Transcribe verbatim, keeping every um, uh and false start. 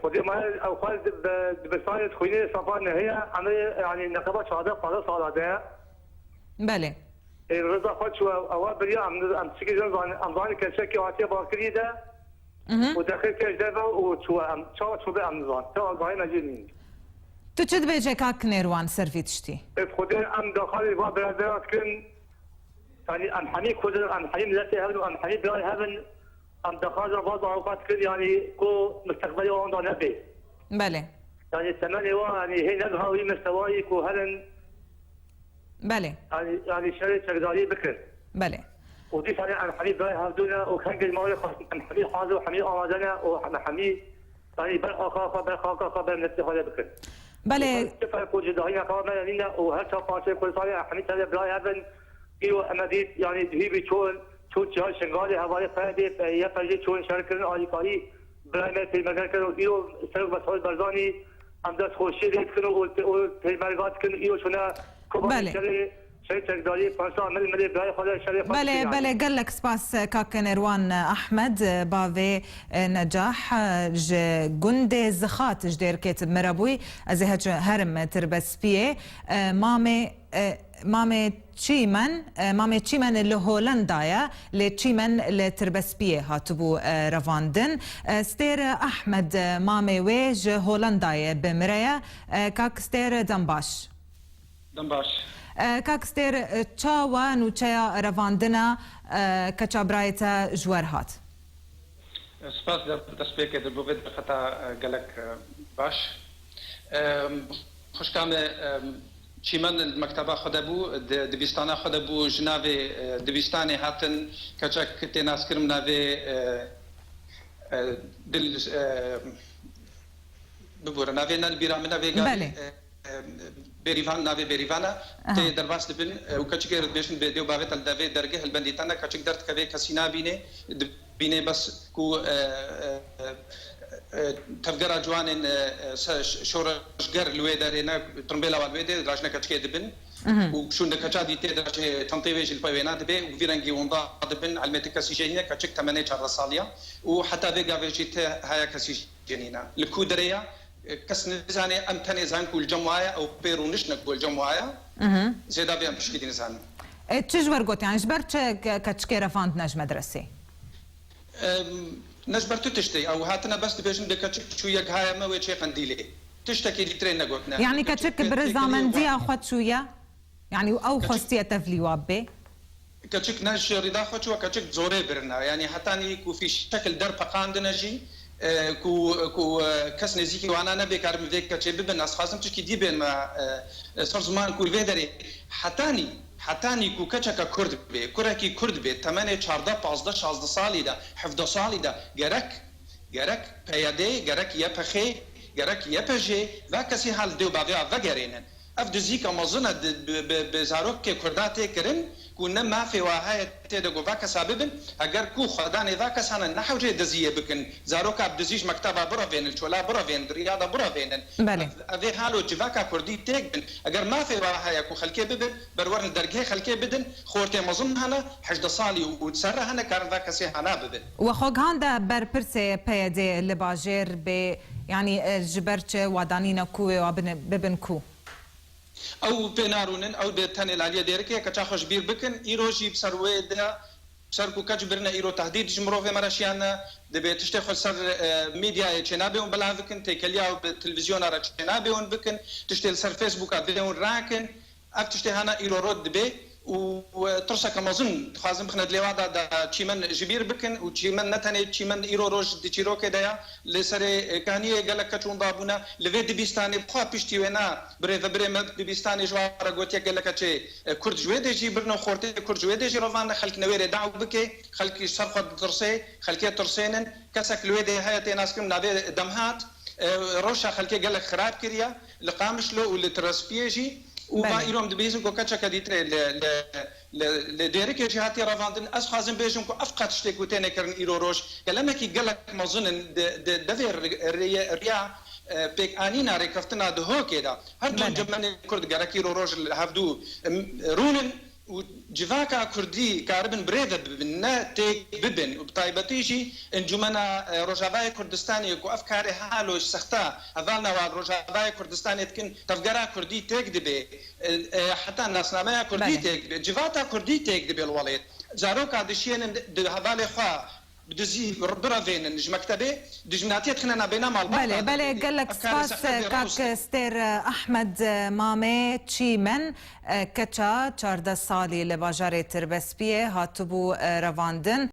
Xwedê me ew xwe di, bi, dibistanê dixwînê safa nehê ye, em ê, yanî neqeba çardeh panzdeh sala de ye. Belê. Ê, rida xwe çû, ew, ewa biriya em, em çikî jin zan, em zanî keçekî hatiye barkirî de, Mhm. û dexê keş de ve û çû em, çawa çû be em nizan. Te agahî me jê nîn. Tu çi dibêje kak Nêrwan ser vî tiştî? Ê, Xwedê em daxalî va beredera dikin, yanî em hemî Kurd in, em hemî miletê hev in û em hemî birayê hev in, em daxaza va zarokan dikin, yanî ku misteqbelê wan da nebe. Belê. Yanî temenê wan, yanî hê negiha wî mistewayî ku herin Belê. Yanî, yanî şerê çekdarî bikin. Belê. Û dîsa em hemî birayê hevdû ne û kengê ji malê xwe em hemî hazir û hemî amade ne û em hemî, yanî ber xaka xwe, ber xaka xwe, ber miletê xwe lê bikin. Belê. Û çi ferq û cudahî neqeba me nîne û her çar parçeyê Kurdistanê em hemî tevlê birayê hev in. Îro em dît, yanî dihî bî çûn, çûn çiya Şingalê, hevalê Fedê, P Y P jî çûn şer kirin, alîkarî birayê me pêşmerge kirin û îro Serok Mesûd Barzanî em destxweşiyê lê dikin û, û pêşmerga dikin, îro çûne Kobanê Belê. şerê, şerê çekdariyê, parça mil milê birayê xwe de şerê xwe Belê, dikin, yanî. Belê, gelek spas, kak Nêrwan Ahmed, bavê Necah, ji gundê Zixat ji Dêrkê tu bi me re bûyî. Ez ê heç-, herim Tirbespiyê. Mamê, mamê Çîmen, e, mamê Çîmen li Holenda ye, lê Çîmen li Tirbespiyê hatibû, e, revandin. E, Stêr Ahmed, e, mamê wê ji Holendayê bi min re ye. E, kak Stêr, dem baş. Dem baş. E, kak Stêr, e, çawa nûçeya revandina, e, keça birayê te ji we re hat? Spas, de-, destpêkê de bo vê derfeta, e, gelek, e, baş. E, xwişka me, e, Çîmen li mekteba xwe de bû, di, dibîstana xwe de bû, ji navê, e, dibîstanê hatin, keçek tê naskirin navê, e, e, Dil, e, bibore, navê ne li bîra min e vê gavê, Belê. e, e, Bêrîvan, navê Bêrîvan e, Aha. tê derbas dibin, e, û keçikê re dibêjin bê dê û bavê te li devê dergeh li bendî te ne, keçik derdikeve, kesî nabînê, dibînê bes ku, e, e, e, e, tevgera ciwanên, e, e, se-, ş-, şoreşger li wê derê ne, tirimbêla wan li wê derê, dirajine keçikê dibin. Mhm. Û şûnde keça dî tê dirajê tentê wê jî li pey wê ne dibe û vî rengî winda dibin, elmê ti kesî jê nîne, keçik temenê çardeh salî ya û heta vê gavê jî ti haya kesî jê nîne. Li ku derê ya? Kes nizane, em tenê zanin ku li cem wa ye, ew pê rûniştine ku li cem wa ye. Mhm. Zêda vê em pişkî dî nizanin. E, çi ji wer got, yani ji ber çi ke-, keçikê revandine ji medresê? Em, ne ji ber tu tiştê. Ew hatine bes dibêjin, dê keçik çûye gihaye me wê çê qendîlê. Tiştekî dîtirê negotine. Yani keçik bi rêzamendiya xwe çûye? Yani ew xwestiye tevlî wa bê? Keçik ne ji rêda xwe çû, keçik zorê birina. Yani hetanî ku fîşekil derpeqandine jî, e, ku, ku, e, kes nêzîkî wana nebe, karin vê keçê bibin. Ez xwazim tişkî dî bên me, e, e, ser ziman ku li vê derê hetanî, hetanî ku keçeke Kurd bê, kurekî Kurd bê, temenê çardeh, pazdeh, şazdeh salî de, hevdeh salî de, gerek, gerek P Y D, gerek Y P G, gerek Y P J, va kesî ha li dê û bavê ve vegerênin. Ev dizîka mezin e, di, bi, bi, bi zarokê Kurda tê kirin ku ne mafê wa heye tê de ku va kesa bibin, heger ku xwedanê va kesa ne, ne hewcê diziyê bikin, zaroka bi dizî ji mekteba birevênin, çola birevênin, riyada birevênin. Belê. Ev, ev ê halo civaka Kurdî têk bin. Eger mafê wa heye ku xelkê bibin, berwerin dergehê xelkê bidin, xortê mezin hene, hejdeh salî û, û ser re hene, karin va kesê hana bibin. We xwe gihande ber pirsê P Y D li bajêr bê, yanî, e, ji ber çi wadanîne ku wê wa bine-, bibin ku? Ew pê narûnin, ew bê tenê laliyê dêrikê, keça xwe ji bîr bikin. Îro jî bi ser wê de, bi ser ku keç birine, îro tehdîd ji mirovê me re şiyane, dibê tiştê xwe li ser, e, medyayê çênabê hûn belav bikin, têkeliya ew bi televîzyona re çênabê hûn bikin, tiştê li ser Facebooka dibê hûn rakin. Ev tiştê hana îro rot dibê û, e, tirseke mezin dixwazin bixine dilê wan de, de çîmen ji bîr bikin û çîmen ne tenê çîmen îro roj di çîrokê de ya, li serê, e, kehniyê gelek keç winda bûne. Li vê dibistanê bixwe piştî wêna birêvebirê me dibistanê ji wan re gotiye gelek keçê, e, Kurd ji wê dê jî birine xortê Kurd ji wê dê jî revane, xelk newêrê daw bike, xelk ji ser xwe ditirsê, xelkê tirsênin. Kesek li wê dê heye tê naskirin navê Demhat, e, rewşa xelkê gelek xirab kiriye, li Qamişlo û li Tirespiyê jî. Û va Belê. îro em dibihîzin ku keçeke dîtirê li, li, li, li Dêrikê jî hatiye revandin. Ez xwazim bêjim ku ev qet tiştê ku têne kirin îro roj, kelemekî gelek mezin in di, di devê ri-, riye-, riya, e, pêkanîna rêkeftina Duhokê de. Her du Belê. encûmenên Kurd gerek îro roj li hevdû, em, rûnin. û civaka Kurdî karibin birêve bibin, ne têk bibin. Û bi taybetî jî Encûmena, e, Rojavayê Kurdistanê ku ev karê halo ji sexta hevalna wan Rojavayê Kurdistanê dikin, tevgera Kurdî têk dibe, e, e, heta nasnameya Kurdî Belê. têk dibe, civata Kurdî têk dibe li welêt. Zaroka dişiyênin di hevalê xwe bi dizî birevênin ji mektebê, dijminatiyê dixine nabêna malbata Belê, belê, dibê. gelek Ev karê spas, sextê bê kak rewştin. Stêr Ahmed Mamê Çîmen, keça çardeh salî li bajarê Tirbespiyê hatibû revandin.